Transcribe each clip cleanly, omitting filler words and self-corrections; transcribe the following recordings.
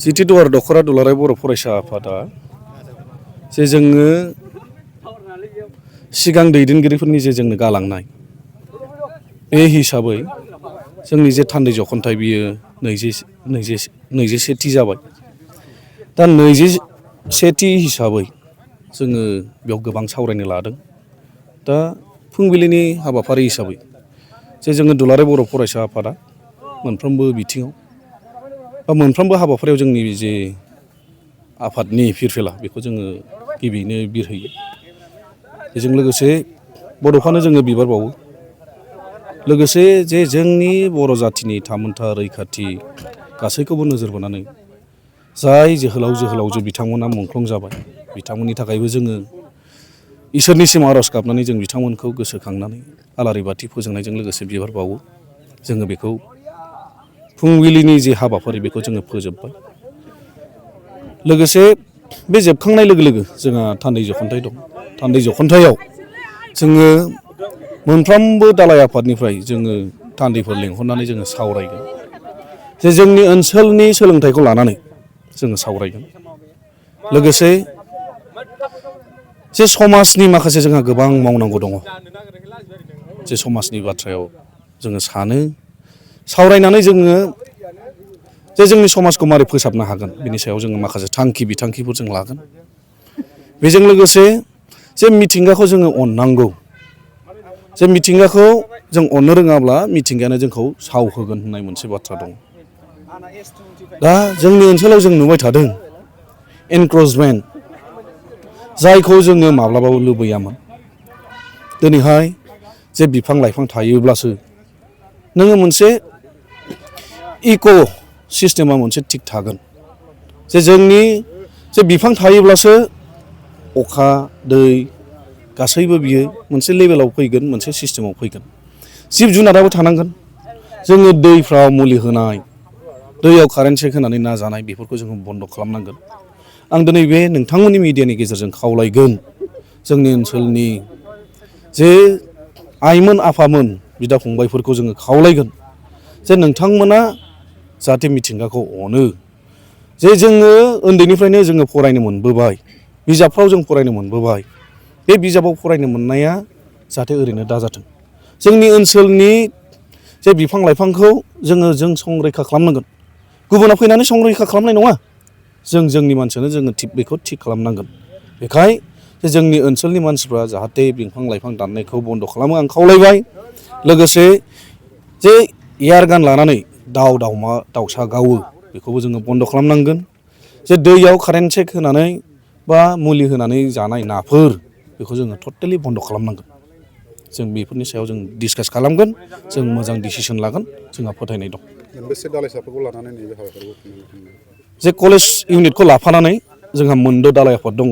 जितिदुवार दख'रा दुलाराय बर' फरायसा आफादा जे जोङो सिगां दैदेनगिरिफोरनि जे जोंनो गालांनाय बे हिसाबै जोंनि जे थान्दै जख'न्थाय बियो 21थि जाबाय। दा 21थि हिसाबै जोङो बेयाव गोबां सावरायनो लादों। दा फुंबिलिनि हाबाफारि हिसाबै जे जोङो दुलाराय बर' फरायसा आफादा मोनफ्रोमबो बिथिङाव बा मोनफ्रोमबो हाबाफारियाव जोंनि जे आफादनि फिरफिला बेखौ जोङो गिबियैनो बिरहोयो। बेजों लोगोसे बड'फानो जोङो बिबार बावो। लोगोसे जे जोंनि बर' जाथिनि थामोनथा रैखाथि गासैखौबो नोजोर बोनानै जाय जोहोलावजो बिथांमोना मुंख्लं जाबाय बिथांमोननि थाखायबो जोङो इसोरनिसिम आर'ज गाबनानै जों बिथांमोनखौ गोसोखांनानै आलारि बाथि फोजोंनायजों लोगोसे बिबार बावो। जोङो बेखौ फुंबिलिनि जे हाबाफारि बेखौ जोङो फोजोबबाय। लोगोसे बे जोबखांनाय लोगो लोगो जोंहा थान्दै जख'न्थाय दं। थान्दै जख'न्थायाव जोङो मोनफ्रोमबो दालाइ आफादनिफ्राय जोङो थान्दैफोर लेंहरनानै जोङो सावरायगोन। जे जोंनि ओनसोलनि सोलोंथाइखौ लानानै जोङो सावरायगोन। लोगोसे जे समाजनि माखासे जोंहा गोबां मावनांगौ दङ। जे समाजनि बाथ्रायाव जोङो सानो सावरायनानै जोङो जे जोंनि समाजखौ मारै फोसाबनो हागोन बिनि सायाव जोङो माखासे थांखि बिथांखिफोर जों लागोन। बेजों लोगोसे जे मिथिंगाखौ जोङो अननांगौ। जे मिथिंगाखौ जों अननो रोङाब्ला मिथिंगायानो जोंखौ सावहोगोन होननाय मोनसे बाथ्रा दं। दा जोंनि ओनसोलाव जों नुबाय थादों एनक्रचमेन्ट जायखौ जोङो माब्लाबाबो लुबैयामोन। दिनैहाय जे बिफां लाइफां थायोब्लासो नोङो मोनसे इक' सिस्टेमा मोनसे थिग थागोन। जे जोंनि जे बिफां थायोब्लासो अखा दै गासैबो बियो मोनसे लेभेलाव फैगोन मोनसे सिस्टेमाव फैगोन। जिब जुनाराबो थानांगोन। जोङो दैफ्राव मुलि होनाय दैयाव कारेन्ट सेक होनानै ना जानाय बेफोरखौ जोङो बन्द' खालामनांगोन। आं दिनै बे नोंथांमोननि मिडियानि गेजेरजों खावलायगोन जोंनि ओनसोलनि जे आइमोन आफामोन बिदा फंबायफोरखौ जोङो खावलायगोन जे नोंथांमोना जाहाथे मिथिंगाखौ अनो। जे जोङो उन्दैनिफ्रायनो जोङो फरायनो मोनबोबाय बिजाबफ्राव जों फरायनो मोनबोबाय। बे बिजाबाव फरायनो मोननाया जाहाथे ओरैनो दाजाथों। जोंनि ओनसोलनि जे बिफां लाइफांखौ जों संरैखा खालामनांगोन। गुबुना फैनानै संरैखा खालामनाय नङा। जोंनि मानसियानो जोङो बेखौ थिग खालामनांगोन। बेखाय जे जोंनि ओनसोलनि मानसिफ्रा जाहाथे बिफां लाइफां दाननायखौ बन्द' खालामो आं खावलायबाय। लोगोसे जे एयारगान लानानै दाउमा दाउसा गावो बेखौबो जोङो बन्द' खालामनांगोन। जे दैयाव कारेन्ट सेक होनानै बा मुलि होनानै जानाय नाफोर बेखौ जोङो टटेलि बन्द' खालामनांगोन। जों बेफोरनि सायाव जों डिसकास खालामगोन। जों मोजां डिसिसन लागोन जोंहा फोथायनाय दं। मोनबेसे दालाइसाफोरखौ लानानै नैबे हाबाफारिखौ जे कलेज इउनिटखौ लाफानानै जोंहा मोनद' दालाइ आफाद दङ।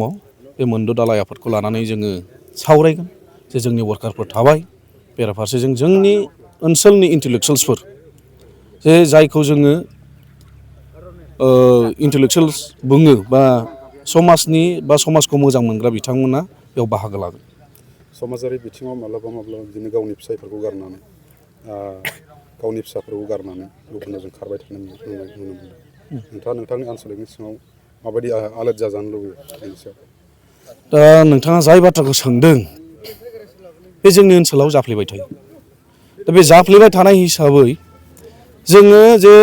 बे मोनद' दालाइ आफादखौ लानानै जोङो सावरायगोन। जे जोंनि वार्कारफोर थाबाय बेराफारसेजों जोंनि ओनसोलनि इन्टेलेक्सुयेल्सफोर जे जायखौ जोङो इन्टेलेक्सुयेल्स बुङो बा समाजनि बा समाजखौ मोजां मोनग्रा बिथांमोना बेयाव बाहागो लागोन। समाजारि बिथिङाव माब्लाबा बिदिनो गावनि फिसायफोरखौ गारनानै गावनि फिसाफोरखौ गारनानै गुबुनाव जों खारबाय थानो नुनो मोनदों। नोंथाङा नोंथांनि आनसलिकनि सिङाव माबायदि आलाद जाजानो लुबैयो बेनि सायाव? दा नोंथाङा जाय बाथ्राखौ सोंदों बे जोंनि ओनसोलाव जाफ्लेबाय थायो। दा बे जाफ्लेबाय थानाय हिसाबै जोङो जे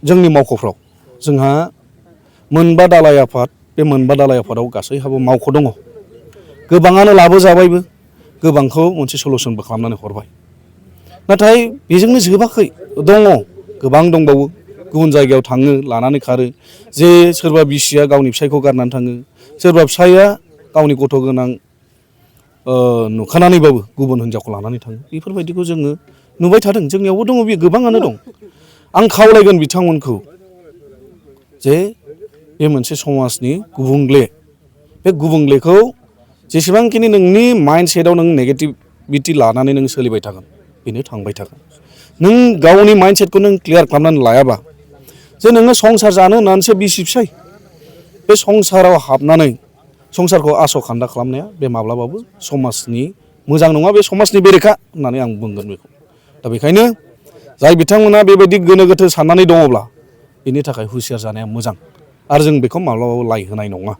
जोंनि मावख'फ्राव जोंहा मोनबा दालाइ आफाद बे मोनबा दालाइ आफादाव गासैहाबो मावख' दङ। गोबाङानो लाबोजाबायबो गोबांखौ मोनसे सलुसनबो खालामनानै हरबाय। नाथाय बेजोंनो जोबाखै दङ गोबां दंबावो। गुबुन जायगायाव थाङो लानानै खारो। जे सोरबा बिसिया गावनि फिसायखौ गारनानै थाङो। सोरबा फिसाया गावनि गथ' गोनां नुखानानैबाबो गुबुन हिनजावखौ लानानै थाङो। बेफोरबायदिखौ जोङो नुबाय थादों। जोंनियावबो दङ बे गोबाङानो दं। आं खावलायगोन बिथांमोनखौ जे बे मोनसे समाजनि गुबुंले बे गुबुंलेखौ जेसेबांखिनि नोंनि माइन्डसेटआव नों नेगेटिभिटि लानानै नों सोलिबाय थागोन बेनो थांबाय थागोन। नों गावनि माइन्डसेटखौ नों क्लियार खालामनानै लायाबा जे नोङो संसार जानो होननानैसो बिसि फिसाय बे संसाराव हाबनानै संसारखौ आस' खान्दा खालामनाया बे माब्लाबाबो समाजनि मोजां नङा। बे समाजनि बेरेखा होननानै आं बुंगोन बेखौ। दा बेखायनो जाय बिथांमोना बेबायदि गोनो गोथो साननानै दङब्ला बेनि थाखाय हुसियार जानाया मोजां आरो जों बेखौ माब्लाबाबो लाइ होनाय नङा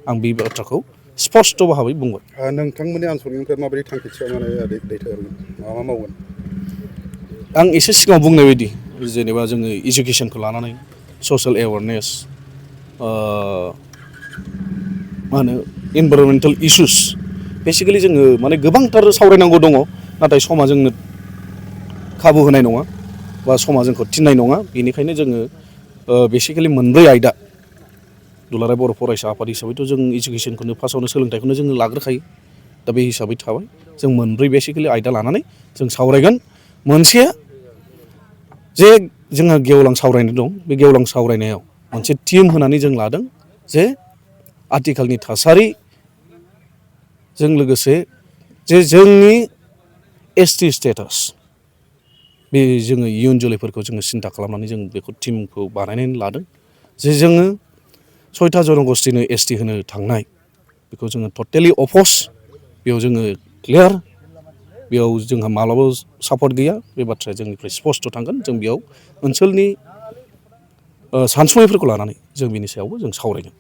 आं बे बाथ्राखौ स्पष्ट भाबै बुंबाय। नोंथांमोननि आनसलिकनिफ्राय माबायदि थांखि थिसननानै दैथायहरगोन मा मावगोन? आं एसे सिगाङाव बुंनाय बायदि जेनेबा जोङो इडुकेसनखौ लानानै ससियेल एवारनेस मा होनो इनभाइरनमेन्टेल इसुस बेसिकेलि जोङो माने गोबांथार सावरायनांगौ दङ नाथाय समा जोंनो खाबु होनाय नङा बा समा जोंखौ थिननाय नङा बेनिखायनो जोङो बेसिकेलि मोनब्रै आयदा दुलाराय बर' फरायसा आफाद हिसाबैथ' जों इडुकेसनखौनो फार्स्टआवनो सोलोंथाइखौनो जोङो लाग्रोखायो दा बे हिसाबै थाबाय जों मोनब्रै बेसिकेलि आयदा लानानै जों सावरायगोन। मोनसेया जे जोंहा गेवलां सावरायनाय दं बे गेवलां सावरायनायाव मोनसे टिम होनानै जों लादों जे आथिखालनि थासारिजों लोगोसे जे जोंनि एसटि स्टेटास बे जोङो इयुन जोलैफोरखौ जोङो सिन्था खालामनानै जों बेखौ टिमखौ बानायनानै लादों जे जोङो 6था जनगस्थिनो एसटि होनो थांनाय बेखौ जोङो टटेलि अफस बेयाव जोङो क्लियार बेयाव जोंहा माब्लाबाबो सापर्ट गैया बे बाथ्राया जोंनिफ्राय स्पष्ट थांगोन जों बेयाव ओनसोलनि सानसुमैफोरखौ लानानै जों बिनि सायावबो जों सावरायगोन।